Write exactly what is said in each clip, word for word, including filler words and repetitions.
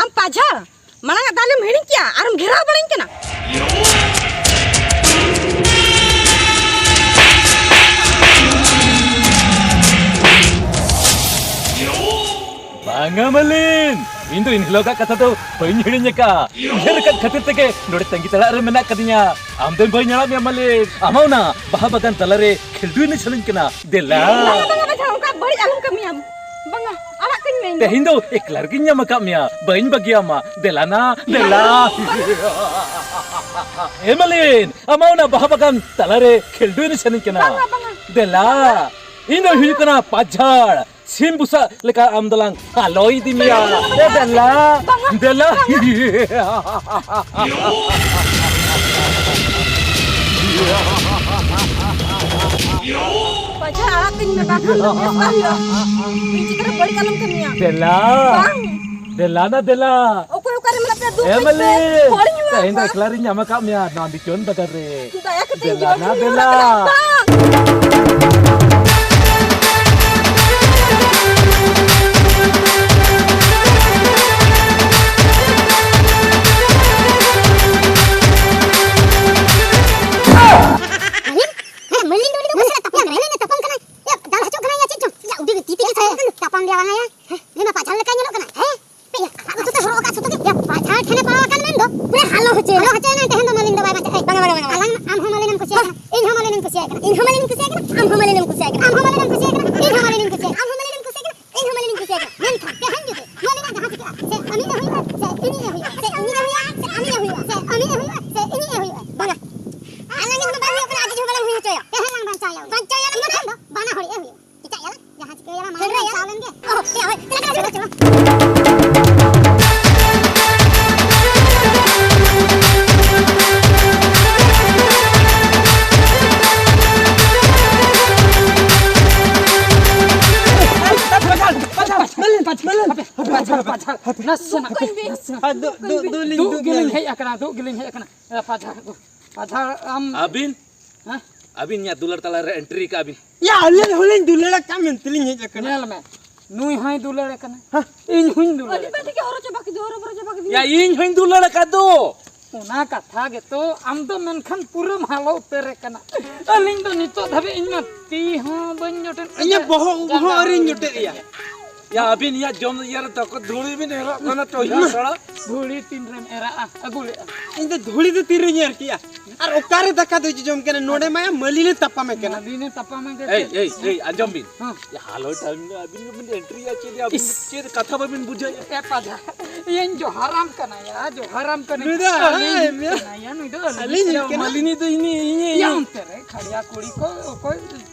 ᱟᱢ ᱯᱟᱡᱷᱟᱲ, ᱢᱟᱲᱟᱝ ᱟᱜ ᱫᱟᱞᱮᱢ ᱦᱤᱲᱤᱧ ᱠᱮᱜᱼᱟ ᱟᱨᱮᱢ ᱜᱷᱮᱨᱟᱣ ᱵᱟᱲᱟᱧ ᱠᱟᱱᱟ᱾ ᱵᱟᱝᱟ ᱢᱟᱹᱞᱤᱱ, ᱤᱧ ᱫᱚ ᱮᱱ ᱦᱤᱞᱳᱜᱟᱜ ᱠᱟᱛᱷᱟ ᱫᱚ ᱵᱟᱹᱧ ᱦᱤᱲᱤᱧ ᱟᱠᱟᱫᱼᱟ᱾ ᱩᱭᱦᱟᱹᱨ ᱟᱠᱟᱫ ᱠᱷᱟᱹᱛᱤᱨ ᱛᱮᱜᱮ ᱱᱚᱰᱮ ᱛᱟᱺᱜᱤ ᱛᱟᱲᱟᱜ ᱨᱮ ᱢᱮᱱᱟᱜ ᱠᱟᱫᱤᱧᱟ᱾ ᱟᱢ ᱫᱚᱧ ᱵᱟᱹᱧ ᱟᱲᱟᱜ ᱢᱮᱭᱟ ᱢᱟᱹᱞᱤᱱ᱾ ᱟᱢ ᱦᱚᱸ ᱚᱱᱟ ᱵᱟᱦᱟ ᱵᱟᱜᱟᱱ ᱛᱟᱞᱟᱨᱮ ᱠᱷᱮᱞᱰᱩ ᱮᱱᱮᱡ ᱥᱟᱱᱟᱧ ᱠᱟᱱᱟ᱾ ᱫᱮᱞᱟ᱾ ᱵᱟᱝᱟ, ᱵᱟᱝᱟ, ᱵᱟᱝᱟ, ᱚᱱᱠᱟ ᱵᱟᱹᱲᱤᱡ ᱟᱞᱚᱢ ᱠᱟᱹᱢᱤᱭᱟᱢ᱾ ᱵᱟᱝᱟ, ᱟᱲᱟᱜ ᱠᱟᱹᱧ ᱢᱮ ᱤᱧ ᱫᱚ᱾ ᱛᱮᱦᱮᱧ ᱫᱚ ᱮᱠᱞᱟ ᱨᱮᱜᱤᱧ ᱧᱟᱢ ᱟᱠᱟᱫ ᱢᱮᱭᱟ, ᱵᱟᱹᱧ ᱵᱟᱹᱜᱤᱭᱟᱢᱟ᱾ ᱫᱮᱞᱟ ᱱᱟ, ᱫᱮᱞᱟ᱾ ᱮ ᱢᱟᱹᱞᱤᱱ, ᱟᱢᱟᱜ ᱚᱱᱟ ᱵᱟᱦᱟ ᱵᱟᱜᱟᱱ ᱛᱟᱞᱟᱨᱮ ᱠᱷᱮᱞᱰᱩ ᱮᱱᱮᱡ ᱥᱟᱱᱟᱧ ᱠᱟᱱᱟ᱾ ᱵᱟᱝᱟ, ᱵᱟᱝᱟ᱾ ᱫᱮᱞᱟ᱾ ᱵᱟᱝᱟ᱾ ᱤᱧ ᱫᱚ ᱦᱩᱭᱩᱜ ᱠᱟᱱᱟ ᱯᱟᱡᱷᱟᱲ᱾ ᱥᱤᱢ ᱵᱩᱥᱟᱹᱜ ᱞᱮᱠᱟ ᱟᱢ ᱫᱚᱞᱟᱝ ᱟᱞᱚᱭ ᱤᱫᱤ ᱢᱮᱭᱟ᱾ ᱵᱟᱝᱟ, ᱮ ᱫᱮᱞᱟ, ᱵᱟᱝᱟ, ᱫᱮᱞᱟ᱾ ᱵᱟᱝᱟ᱾ ᱯᱟᱡᱷᱟᱲ, ᱟᱲᱟᱜ ᱠᱟᱹᱧ ᱢᱮ, ᱵᱟᱝᱠᱷᱟᱱ ᱫᱚ ᱵᱮᱥ ᱵᱟᱝ ᱦᱩᱭᱩᱜᱼᱟ᱾ ᱤᱧ ᱪᱮᱛᱟᱱ ᱨᱮ ᱵᱟᱹᱲᱤᱡ ᱟᱞᱚᱢ ᱠᱟᱹᱢᱤᱭᱟ᱾ ᱫᱮᱞᱟ᱾ ᱵᱟᱝ᱾ ᱫᱮᱞᱟ ᱱᱟ ᱫᱮᱞᱟ᱾ ᱚᱠᱚᱭ ᱚᱠᱟᱨᱮ ᱢᱮᱱᱟᱜ ᱯᱮᱭᱟ? ᱫᱩ ᱮ ᱯᱮ ᱢᱟᱹᱞᱤᱠ, ᱦᱚᱲᱤᱧ ᱮᱢᱟ ᱛᱮᱦᱮᱧ ᱫᱚ ᱠᱚᱣᱟ᱾ ᱮᱠᱞᱟ ᱨᱤᱧ ᱧᱟᱢ ᱟᱠᱟᱫ ᱢᱮᱭᱟ ᱱᱚᱣᱟ ᱵᱤᱪᱚᱱ ᱵᱟᱜᱟᱱ ᱨᱮ᱾ ᱫᱟᱭᱟ ᱠᱟᱛᱮ ᱫᱮᱞᱟ ᱡᱚᱢ ᱱᱟ ᱦᱚᱪᱚᱧ ᱫᱮᱞᱟ᱾ ᱢᱮ᱾ ᱵᱟᱝ᱾ ᱢᱟᱹᱞᱤᱱ? ᱦᱮᱸ, ᱢᱟᱹᱞᱤᱱ ᱫᱚ ᱩᱱᱤ ᱫᱚ ᱚᱠᱚᱭ ᱥᱟᱞᱟᱜ ᱛᱟᱯᱟᱢ ᱠᱟᱱᱟᱭ? ᱢᱟᱹᱞᱤᱱ ᱮ ᱛᱟᱯᱟᱢ ᱠᱟᱱᱟᱭ᱾ ᱭᱟ, ᱫᱟᱞ ᱦᱚᱪᱚᱜ ᱠᱟᱱᱟᱭ ᱭᱟ, ᱪᱮᱫ ᱪᱚᱝ? ᱭᱟ, ᱩᱰᱤ ᱛᱤ ᱛᱮᱜᱮ ᱛᱟᱯᱟᱢ ᱫᱮᱭᱟ ᱵᱟᱝᱟ ᱭᱟ᱾ ᱦᱮᱸ? ᱱᱩᱭ ᱢᱟ ᱯᱟᱡᱷᱟᱲ ᱞᱮᱠᱟᱭ ᱧᱮᱞᱚᱜ ᱠᱟᱱᱟ᱾ ᱦᱮᱸ? ᱯᱮ ᱦᱟᱞᱟ ᱫᱚ ᱛᱮ ᱦᱚᱨᱚᱜ ᱟᱠᱟᱫ ᱥᱩᱛᱟᱹ ᱜᱮ᱾ ᱭᱟ, ᱯᱟᱡᱷᱟᱲ ᱴᱷᱮᱱᱮ ᱯᱟᱲᱟᱣ ᱟᱠᱟᱱ ᱢᱮᱱ ᱫᱚ᱾ ᱯᱩᱨᱟᱹ ᱦᱟᱞᱚ ᱦᱚᱪᱚᱭᱮᱱᱟ᱾ ᱦᱟᱞᱚ ᱦᱚᱪᱚᱭᱮᱱᱟ, ᱛᱮᱦᱮᱧ ᱫᱚ ᱢᱟᱹᱞᱤᱱ ᱫᱚ ᱵᱟᱭ ᱵᱟᱧᱪᱟᱜᱼᱟ᱾ ᱮᱭ, ᱵᱟᱝᱟ, ᱵᱟᱝᱟ, ᱵᱟᱝᱟ᱾ ᱟᱞᱟᱝ, ᱟᱢ ᱦᱚᱸ ᱢᱟᱹᱞᱤᱱᱮᱢ ᱠᱩᱥᱤᱭᱟᱭ ᱠᱟᱱᱟ᱾ ᱤᱧ ᱦᱚᱸ ᱢᱟᱹᱞᱤᱱᱤᱧ ᱠᱩᱥᱤᱭᱟᱭ ᱠᱟᱱᱟ᱾ ᱟᱢ ᱦᱚᱸ ᱢᱟᱹᱞᱤᱱᱮᱢ ᱠᱩᱥᱤᱭᱟᱭ ᱠᱟᱱᱟ᱾ ᱤᱧ ᱦᱚᱸ ᱢᱟᱹᱞᱤᱱᱤᱧ ᱠᱩᱥᱤᱭᱟᱭ ᱠᱟᱱᱟ᱾ ᱟᱢ ᱦᱚᱸ ᱢᱟᱹᱞᱤᱱᱤᱧ ᱠᱩᱥᱤᱭᱟᱭ ᱠᱟᱱᱟ᱾ ᱤᱧ ᱦᱚᱸ ᱢᱟᱹᱞᱤᱱᱤᱧ ᱠᱩᱥᱤᱭᱟᱭ ᱠᱟᱱᱟ᱾ ᱢᱮᱱᱠᱷᱟᱱ ᱛᱮᱦᱮᱧ ᱡᱩᱫᱤ ᱢᱟᱹᱞᱤᱱᱟᱜ ᱡᱟᱦᱟᱸ ᱪᱤᱠᱟᱹᱜᱼᱟ, ᱥᱮ ᱟᱹᱢᱤᱱᱮ ᱦᱩᱭᱩᱜᱼᱟ, ᱥᱮ ᱤᱧᱤᱡ ᱮ ᱦᱩᱭᱩᱜᱼᱟ, ᱥᱮ ᱟᱹᱢᱤᱱᱮ ᱦᱩᱭᱩᱜᱼᱟ, ᱥᱮ ᱤᱧᱤᱡ ᱮ ᱦᱩᱭᱩᱜᱼᱟ, ᱵᱟᱝᱟ᱾ ᱟᱞᱟᱝ ᱫᱚ ᱵᱟᱝ ᱦᱩᱭᱩᱜ ᱠᱟᱱᱟ, ᱟᱡ ᱦᱚᱸ ᱵᱟᱞᱟᱝ ᱦᱩᱭ ᱦᱚᱪᱚᱭᱟ᱾ ᱛᱮᱦᱮᱧ ᱞᱟᱝ ᱵᱟᱧᱪᱟᱣᱮᱭᱟ᱾ ᱵᱟᱧᱪᱟᱣᱮᱭᱟ ᱞᱟᱝ ᱢᱟᱱᱮ? ᱵᱟᱱᱟ ᱦᱚᱲ ᱮ ᱦᱩᱭᱩᱜᱼᱟ᱾ ᱪᱤᱠᱟᱹᱭᱟ? ᱡᱟᱦᱟᱸ ᱪᱤᱠᱟᱹᱭᱟ, ᱢᱟᱲᱟᱝ ᱪᱤᱠᱟᱹᱭᱟ? ᱪᱟᱞᱟᱣ ᱞᱮᱱ ᱜᱮ᱾ ᱚ, ᱦᱮᱸ, ᱦᱳᱭ, ᱪᱟᱞᱟᱜ ᱠᱟᱱᱟ, ᱪᱟᱞᱟᱜ ᱠᱟᱱᱟ, ᱪᱟᱞᱟᱜ ᱠᱟᱱᱟ᱾ ᱯᱟᱪᱷᱟᱲ, ᱯᱟᱪᱷᱟᱲ, ᱯᱟᱪᱷᱟᱲ, ᱯᱟᱪᱷᱟᱲ, ᱱᱟᱥᱮᱱᱟᱜ, ᱱᱟᱥᱮᱱᱟᱜ᱾ ᱫᱩ-, ᱫᱩ-, ᱫᱩ-, ᱞᱤᱧ ᱫᱩᱜ ᱫᱩᱜ ᱜᱮᱞᱤᱧ ᱧᱚᱜ᱾ ᱦᱮᱡ ᱟᱠᱟᱱᱟ, ᱫᱩᱜ ᱜᱮᱞᱤᱧ ᱦᱮᱡ ᱟᱠᱟᱱᱟ᱾ ᱮ, ᱯᱟᱪᱷᱟᱲ, ᱯᱟᱪᱷᱟᱲ, ᱟᱢ ᱟᱹᱵᱤᱱ? ᱦᱮᱸ? ᱟᱹᱵᱤᱱ ᱤᱧᱟᱹᱜ ᱫᱩᱞᱟᱹᱲ ᱛᱟᱞᱟᱨᱮ entry ᱠᱟᱜ ᱵᱤᱱ᱾ ᱭᱟ, ᱟᱹᱞᱤᱧ ᱦᱚᱸᱞᱤᱧ ᱫᱩᱞᱟᱹᱲ ᱟᱠᱟᱫ ᱢᱮᱱᱛᱮᱞᱤᱧ ᱦᱮᱡ ᱟᱠᱟᱱᱟ᱾ ᱧᱮᱞ ᱢᱮ, ᱱᱩᱭ ᱦᱚᱸᱭ ᱫᱩᱞᱟᱹᱲ ᱟᱠᱟᱱᱟ᱾ ᱦᱮᱸ᱾ ᱤᱧ ᱦᱚᱸᱧ ᱫᱩᱞᱟᱹᱲ ᱟᱹᱰᱤ ᱟᱠᱟᱱᱟ᱾ ᱵᱟᱹᱲᱛᱤ ᱜᱮ ᱦᱚᱨᱚ ᱪᱟᱵᱟ ᱠᱮᱫᱮᱭᱟ, ᱦᱚᱨᱚ ᱵᱚᱨᱚ ᱪᱟᱵᱟ ᱠᱮᱫᱮᱭᱟ᱾ ᱭᱟ, ᱤᱧ ᱦᱚᱸᱧ ᱫᱩᱞᱟᱹᱲ ᱟᱠᱟᱫ ᱫᱚ᱾ ᱚᱱᱟ ᱠᱟᱛᱷᱟ ᱜᱮᱛᱚ, ᱟᱢ ᱫᱚ ᱢᱮᱱᱠᱷᱟᱱ ᱯᱩᱨᱟᱹᱢ ᱦᱟᱞᱚ ᱩᱛᱟᱹᱨ ᱟᱠᱟᱱᱟ᱾ ᱟᱹᱞᱤᱧ ᱫᱚ ᱱᱤᱛᱚᱜ ᱫᱷᱟᱹᱵᱤᱡ ᱤᱧ ᱢᱟ ᱛᱤ ᱦᱚᱸ ᱵᱟᱹᱧ ᱡᱚᱴᱮᱫ ᱤᱧᱟᱹᱜ ᱠᱟᱫᱟ, ᱵᱚᱦᱚᱜ ᱩᱵ ᱡᱟᱸᱜᱟ ᱦᱚᱸ ᱟᱹᱣᱨᱤᱧ ᱦᱚᱸ ᱡᱚᱴᱮᱫ ᱮᱭᱟ᱾ ᱭᱟ, ᱟᱹᱵᱤᱱ ᱤᱧᱟᱹᱜ ᱡᱚᱢ ᱤᱭᱟᱹ ᱨᱮ ᱛᱟᱠᱚ ᱫᱷᱩᱲᱤ ᱵᱤᱱ ᱮᱨᱚᱜ ᱠᱟᱱᱟ, ᱴᱚᱭᱞᱮᱴ ᱥᱟᱲᱟ᱾ ᱫᱷᱩᱲᱤ ᱛᱤᱱ ᱨᱮᱢ ᱮᱨᱟᱜᱼᱟ? ᱟᱹᱜᱩ ᱞᱮᱫᱼᱟ᱾ ᱤᱧ ᱫᱚ ᱫᱷᱩᱲᱤ ᱫᱚ ᱛᱤᱨᱮᱧ ᱮᱨ ᱠᱮᱜᱼᱟ? ᱟᱨ ᱚᱠᱟᱨᱮ ᱫᱟᱠᱟ ᱫᱚᱭ ᱡᱚᱡᱚᱢ ᱠᱟᱱᱟ? ᱱᱚᱰᱮ ᱢᱟᱭᱟ ᱢᱟᱹᱞᱤᱱᱮ ᱛᱟᱯᱟᱢᱮ ᱠᱟᱱᱟ᱾ ᱢᱟᱹᱞᱤᱱᱮ ᱛᱟᱯᱟᱢᱮ ᱠᱟᱱᱟ᱾ ᱮᱭ, ᱮᱭ, ᱮᱭ, ᱟᱸᱡᱚᱢ ᱵᱤᱱ᱾ ᱦᱚᱸ᱾ ᱭᱟ, ᱦᱟᱞᱚ ᱴᱟᱭᱤᱢ ᱫᱚ ᱟᱹᱵᱤᱱ ᱜᱮᱵᱤᱱ entry ᱭᱟ, ᱪᱮᱫ ᱭᱟ, ᱟᱹᱵᱤᱱ ᱤᱥ᱾ ᱪᱮᱫ ᱠᱟᱛᱷᱟ ᱵᱟᱹᱵᱤᱱ ᱵᱩᱡᱷᱟᱹᱣᱮᱫᱼᱟ? ᱮ ᱯᱟᱡᱷᱟ, ᱤᱧ ᱡᱚᱦᱟᱨᱟᱢ ᱠᱟᱱᱟ ᱭᱟ, ᱡᱚᱦᱟᱨᱟᱢ ᱠᱟᱹᱱᱟᱹᱧ᱾ ᱱᱩᱭ ᱫᱚ ᱟᱹᱞᱤᱧ ᱟᱭ ᱢᱮ᱾ ᱠᱟᱱᱟ ᱭᱟ, ᱱᱩᱭ ᱫᱚ ᱟᱹᱞᱤᱧ ᱟᱹᱞᱤᱧ ᱠᱟᱱᱟ᱾ ᱠᱟᱱᱟ᱾ ᱢᱟᱹᱞᱤᱱᱤ ᱫᱚ ᱤᱧ, ᱤᱧ, ᱭᱟ, ᱤᱧ᱾ ᱚᱱᱛᱮ ᱨᱮ ᱠᱷᱟᱲᱭᱟ ᱠᱩᱲᱤ ᱠᱚ ᱚᱠᱚᱭ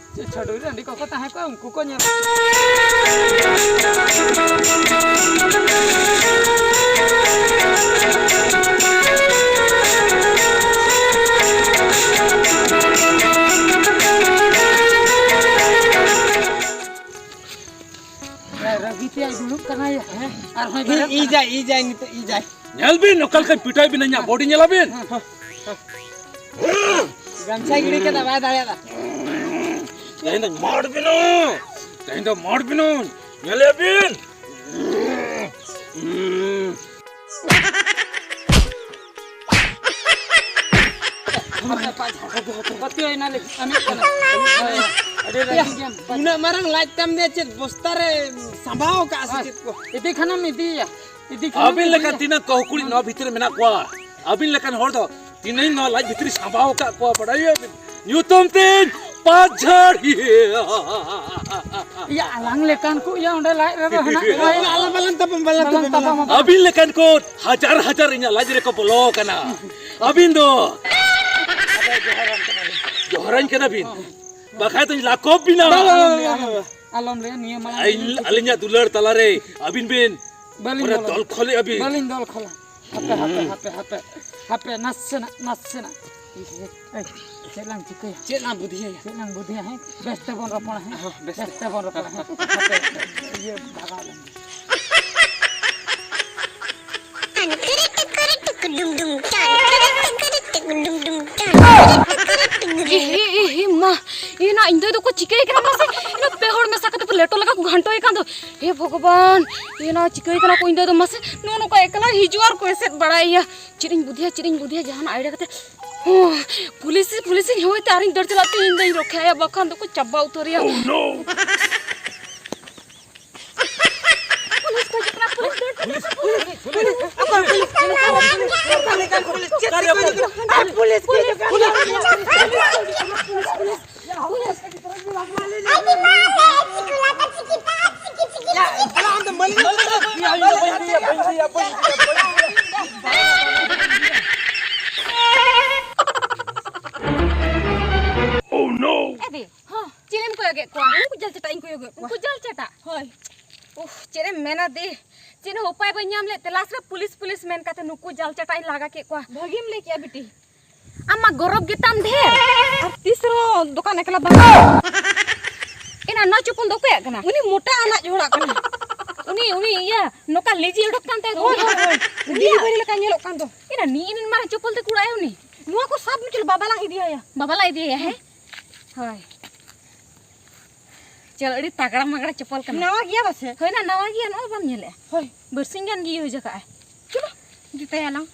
ᱪᱷᱟᱹᱰᱩᱭ ᱨᱟᱺᱰᱤ ᱠᱚᱠᱚ ᱛᱟᱦᱮᱸ ᱠᱚᱜᱼᱟ, ᱩᱱᱠᱩ ᱠᱚ ᱧᱮᱞ᱾ ᱨᱟᱹᱜᱤ ᱛᱮᱭᱟᱭ ᱫᱩᱲᱩᱵ ᱠᱟᱱᱟᱭ, ᱦᱮᱸ? ᱟᱨᱦᱚᱸᱭ ᱵᱮᱨᱮᱫ ᱤ-, ᱤ ᱠᱟᱱᱟ᱾ ᱡᱟᱭ, ᱤ ᱡᱟᱭ, ᱱᱤᱛᱚᱜ ᱤ ᱡᱟᱭ᱾ ᱧᱮᱞ ᱵᱤᱱ, ᱚᱠᱟ ᱞᱮᱠᱟᱧ ᱯᱤᱴᱟᱭ ᱵᱤᱱᱟ, ᱤᱧᱟᱹᱜ ᱵᱚᱰᱤ ᱧᱮᱞᱟᱵᱤᱱ᱾ ᱜᱟᱢᱪᱷᱟᱭ ᱜᱤᱲᱤ ᱠᱟᱫᱟ, ᱵᱟᱭ ᱫᱟᱲᱮᱭᱟᱫᱟ᱾ ᱛᱮᱦᱮᱧ ᱫᱚᱧ ᱢᱟᱨ ᱵᱤᱱᱟ, ᱛᱮᱦᱮᱧ ᱫᱚ ᱢᱟᱨ ᱵᱤᱱᱟᱹᱧ, ᱧᱮᱞᱮᱭᱟ ᱵᱤᱱ᱾ ᱯᱟᱹᱛᱭᱟᱹᱣ ᱮᱱᱟ ᱞᱮ, ᱟᱢᱤᱡ ᱠᱟᱱᱟ᱾ ᱟᱹᱰᱤ ᱨᱟᱹᱜᱤ ᱜᱮᱭᱟᱢ᱾ ᱩᱱᱟᱹᱜ ᱢᱟᱨᱟᱝ ᱞᱟᱡ ᱛᱟᱢ ᱫᱮ, ᱪᱮᱫ ᱵᱚᱥᱛᱟ ᱨᱮ ᱥᱟᱢᱵᱟᱣ ᱠᱟᱜᱼᱟ ᱥᱮ ᱪᱮᱫ ᱠᱚ? ᱤᱫᱤ ᱠᱷᱟᱱᱮᱢ ᱤᱫᱤᱭᱟ, ᱤᱫᱤ ᱠᱷᱟᱱᱮᱢ ᱟᱹᱵᱤᱱ ᱞᱮᱠᱟᱱ ᱤᱫᱤᱭᱟ᱾ ᱛᱤᱱᱟᱹᱜ ᱠᱚ ᱠᱩᱲᱤ ᱱᱚᱣᱟ ᱵᱷᱤᱛᱨᱤ ᱨᱮ ᱢᱮᱱᱟᱜ ᱠᱚᱣᱟ, ᱟᱹᱵᱤᱱ ᱞᱮᱠᱟᱱ ᱦᱚᱲ ᱫᱚ ᱛᱤᱱᱟᱹᱜ ᱱᱚᱣᱟ ᱞᱟᱡ ᱵᱷᱤᱛᱨᱤ ᱥᱟᱢᱵᱟᱣ ᱠᱟᱜ ᱠᱚᱣᱟ, ᱵᱟᱰᱟᱭᱟᱵᱤᱱ? ᱧᱩᱛᱩᱢ ᱛᱤᱧ ᱯᱟᱸᱪ ᱡᱷᱟᱲ᱾ ᱤᱭᱟᱹ, ᱟᱞᱟᱝ ᱞᱮᱠᱟᱱ ᱠᱚ, ᱤᱭᱟᱹ, ᱚᱸᱰᱮ ᱞᱟᱡ ᱨᱮᱫᱚ ᱦᱮᱱᱟᱜ ᱠᱚᱣᱟ᱾ ᱟᱞᱚ, ᱟᱞᱚ, ᱵᱟᱞᱟᱝ ᱛᱟᱯᱟᱢ, ᱵᱟᱞᱟᱝ ᱵᱟᱞᱟᱝ ᱛᱟᱯᱟᱢ᱾ ᱛᱟᱯᱟᱢᱟ᱾ ᱟᱹᱵᱤᱱ ᱞᱮᱠᱟᱱ ᱠᱚ ᱦᱟᱡᱟᱨ ᱦᱟᱡᱟᱨ ᱤᱧᱟᱹᱜ ᱞᱟᱡ ᱨᱮᱠᱚ ᱵᱚᱞᱚ ᱟᱠᱟᱱᱟ᱾ ᱟᱹᱵᱤᱱ ᱫᱚ ᱡᱚᱦᱟᱨᱟᱹᱧ ᱠᱟᱱᱟ ᱵᱤᱱ, ᱵᱟᱠᱷᱟᱡ ᱫᱚᱧ ᱞᱟᱠᱚᱵ ᱵᱤᱱᱟ᱾ ᱵᱟᱝ, ᱵᱟᱝ, ᱵᱟᱝ, ᱵᱟᱝ, ᱵᱟᱝ᱾ ᱟᱞᱚᱢ ᱞᱟᱹᱭᱟ, ᱱᱤᱭᱟᱹ ᱢᱟᱲᱟᱝ ᱟᱹᱞᱤᱧ, ᱟᱹᱞᱤᱧᱟᱜ ᱫᱩᱞᱟᱹᱲ ᱛᱟᱞᱟᱨᱮ ᱟᱹᱵᱤᱱ ᱵᱤᱱ ᱵᱟᱹᱞᱤᱧ ᱯᱩᱨᱟᱹ ᱫᱚᱞ ᱫᱚᱞ ᱠᱷᱚᱞᱮᱜᱼᱟ ᱵᱤᱱ᱾ ᱵᱟᱹᱞᱤᱧ ᱫᱚᱞ ᱠᱷᱚᱞᱟ᱾ ᱦᱟᱯᱮ, ᱦᱟᱯᱮ, ᱦᱟᱯᱮ, ᱦᱟᱯᱮ, ᱦᱟᱯᱮ, ᱱᱟᱥᱮᱱᱟᱜ, ᱱᱟᱥᱮᱱᱟᱜ᱾ ᱮᱭ, ᱪᱮᱫ ᱞᱟᱝ ᱪᱤᱠᱟᱹᱭᱟ? ᱪᱮᱫ ᱞᱟᱝ ᱵᱩᱫᱷᱤᱭᱟᱹᱭᱟ? ᱪᱮᱫ ᱞᱟᱝ ᱵᱩᱫᱷᱤᱭᱟ, ᱦᱮᱸ? ᱵᱮᱥ ᱛᱮᱵᱚᱱ ᱨᱚᱯᱚᱲᱟ, ᱦᱮᱸ? ᱦᱚᱸ, ᱵᱮᱥ ᱵᱮᱥ ᱛᱮ᱾ ᱛᱮᱵᱚᱱ ᱨᱚᱯᱚᱲᱟ, ᱦᱮᱸ? ᱦᱟᱯᱮ, ᱤᱭᱟᱹ, ᱵᱷᱟᱜᱟᱣ ᱞᱮᱱ ᱜᱮ᱾ ᱮ, ᱮ, ᱮ, ᱢᱟ, ᱮ ᱱᱟ, ᱤᱧ ᱫᱚ ᱠᱚ ᱪᱤᱠᱟᱹᱭ ᱠᱟᱱᱟ ᱢᱟᱥᱮ? ᱤᱧ ᱫᱚ ᱯᱮ ᱦᱚᱲ ᱢᱮᱥᱟ ᱠᱟᱛᱮ ᱯᱮ ᱞᱮᱴᱚ ᱞᱮᱠᱟ ᱠᱚ ᱜᱷᱟᱱᱴᱚᱭ ᱠᱟᱱ ᱫᱚ᱾ ᱦᱮ ᱵᱷᱚᱜᱚᱵᱟᱱ, ᱤᱧ ᱫᱚ ᱪᱤᱠᱟᱹᱭ ᱠᱟᱱᱟ ᱠᱚ, ᱤᱧ ᱫᱚ ᱢᱟᱥᱮ ᱱᱚᱜᱼᱚ ᱱᱚᱝᱠᱟ ᱮᱠᱞᱟ ᱦᱤᱡᱩᱜ ᱟᱨ ᱠᱚ ᱮᱥᱮᱫ ᱵᱟᱲᱟᱭᱮᱭᱟ᱾ ᱪᱮᱫ ᱤᱧ ᱵᱩᱫᱷᱤᱭᱟ, ᱪᱮᱫ ᱤᱧ ᱵᱩᱫᱷᱤᱭᱟ, ᱡᱟᱦᱟᱱᱟᱜ idea ᱠᱟᱛᱮ᱾ ᱦᱚᱸ, ᱯᱩᱞᱤᱥ, ᱯᱩᱞᱤᱥ ᱤᱧ ᱦᱚᱦᱚᱭ ᱛᱮ ᱟᱨᱤᱧ ᱫᱟᱹᱲ ᱪᱟᱞᱟᱜ ᱛᱮ ᱤᱧ ᱫᱚᱧ ᱨᱚᱠᱷᱮᱭᱟ, ᱵᱟᱠᱷᱟᱱ ᱫᱚᱠᱚ ᱪᱟᱵᱟ ᱩᱛᱟᱹᱨᱮᱭᱟ᱾ Oh, no! ᱯᱩᱞᱤᱥ ᱠᱚ ᱦᱤᱡᱩᱜ ᱠᱟᱱᱟ, police, police, police, police, police, police, police, police, police, police, police, police, police, police, police, police. Oh, no! ᱮ ᱫᱤ, ᱦᱚᱸ, ᱪᱤᱞᱤᱢ ᱠᱚᱭᱚᱜᱮᱫ ᱠᱚᱣᱟ? ᱩᱱᱠᱩ ᱡᱟᱞ ᱪᱟᱴᱟᱜ ᱤᱧ ᱠᱚᱭᱚᱜᱮᱫ ᱠᱚᱣᱟ᱾ ᱩᱱᱠᱩ ᱡᱟᱞ ᱪᱟᱴᱟᱜ? ᱦᱳᱭ᱾ ᱩᱦ, ᱪᱮᱫ ᱮᱢ ᱢᱮᱱᱟ ᱫᱤ? ᱪᱮᱫ ᱦᱚᱸ ᱩᱯᱟᱭ ᱵᱟᱹᱧ ᱧᱟᱢ ᱞᱮᱫ ᱛᱮ last ᱨᱮ ᱯᱩᱞᱤᱥ, ᱯᱩᱞᱤᱥ ᱢᱮᱱ ᱠᱟᱛᱮ ᱱᱩᱠᱩ ᱡᱟᱞ ᱪᱟᱴᱟᱜ ᱤᱧ ᱞᱟᱜᱟ ᱠᱮᱫ ᱠᱚᱣᱟ᱾ ᱵᱷᱟᱹᱜᱤᱢ ᱞᱟᱹᱭ ᱠᱮᱜᱼᱟ ᱵᱤᱴᱤ᱾ ᱟᱢ ᱢᱟ ᱜᱚᱨᱚᱵᱽ ᱜᱮᱛᱟᱢ ᱰᱷᱮᱨ᱾ ᱟᱨ ᱛᱤᱥ ᱨᱮᱦᱚᱸ ᱫᱚᱠᱟᱱ ᱮᱠᱞᱟ ᱵᱟᱝ᱾ ᱮᱱᱟ ᱱᱚᱣᱟ ᱪᱚᱯᱚᱞ ᱫᱚ ᱚᱠᱚᱭᱟᱜ ᱠᱟᱱᱟ? ᱩᱱᱤ ᱢᱚᱴᱟ ᱟᱱᱟᱡ ᱦᱚᱲᱟᱜ ᱠᱟᱱᱟ᱾ ᱩᱱᱤ, ᱩᱱᱤ ᱤᱭᱟᱹ ᱱᱚᱝᱠᱟ ᱞᱮᱡᱤ ᱚᱰᱚᱠ ᱠᱟᱱ ᱛᱟᱭ ᱫᱚ᱾ ᱦᱳᱭ, ᱦᱳᱭ, ᱦᱳᱭ᱾ ᱩᱱᱤᱭᱟᱜ? ᱰᱮᱞᱤᱵᱷᱟᱨᱤ ᱞᱮᱠᱟ ᱧᱮᱞᱚᱜ ᱠᱟᱱ ᱫᱚ᱾ ᱮᱱᱟ ᱱᱤ ᱤᱱ ᱢᱟᱨᱟᱝ ᱪᱚᱯᱚᱞ ᱛᱮ ᱠᱩᱲᱟᱭ ᱩᱱᱤ᱾ ᱱᱚᱣᱟ ᱠᱚ ᱥᱟᱵ ᱢᱮ, ᱪᱚᱞᱚ ᱵᱟᱵᱟ ᱞᱟᱝ ᱤᱫᱤᱭᱟᱭᱟ᱾ ᱵᱟᱵᱟ ᱞᱟᱝ ᱤᱫᱤᱭᱟᱭᱟ, ᱦᱮᱸ? ᱦᱳᱭ᱾ ᱪᱚᱞᱚ, ᱟᱹᱰᱤ ᱛᱟᱜᱲᱟ ᱢᱟᱜᱲᱟ ᱪᱚᱯᱚᱞ ᱠᱟᱱᱟ᱾ ᱱᱟᱣᱟ ᱜᱮᱭᱟ ᱯᱟᱥᱮ? ᱦᱳᱭ ᱱᱟ, ᱱᱟᱣᱟ ᱜᱮᱭᱟ, ᱱᱚᱜᱼᱚᱭ ᱵᱟᱢ ᱧᱮᱞᱮᱜᱼᱟ? ᱦᱳᱭ᱾ ᱵᱟᱨᱥᱤᱧ ᱜᱟᱱ ᱜᱮ use ᱟᱠᱟᱜᱼᱟᱭ᱾ ᱪᱚᱞᱚ, ᱡᱩᱛᱟᱹᱭᱟᱞᱟᱝ᱾